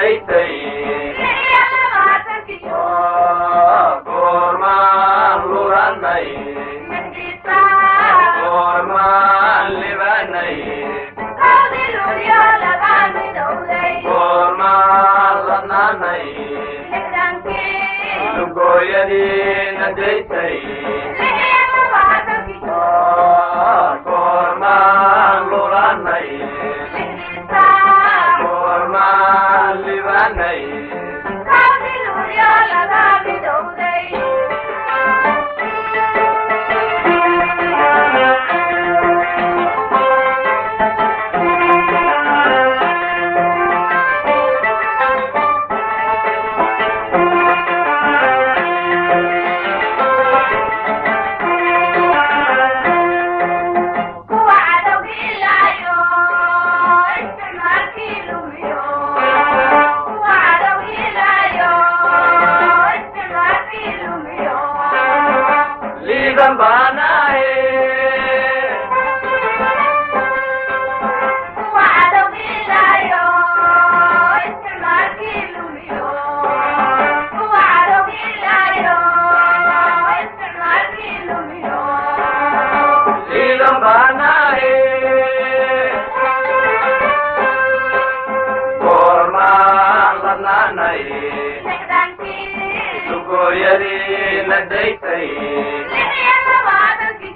daysay, goormaan luranay, goormaan libanay, goormaan ladnaanay, lugooyadiina daysay, goormaan luranay, goormaan libanay. Kuwa cadowgiilaayo isticmaalkii lumiyo, kuwa cadowgiilaayo isticmaalkii lumiyo. Liiban baanaye. Kuwa cadowgiilaayo isticmaalkii lumiyo, kuwa cadowgiilaayo isticmaalkii lumiyo. Liiban baanaye, goormaan ladnaanay, 60-kii lugooyadiina daysay, 26-kii.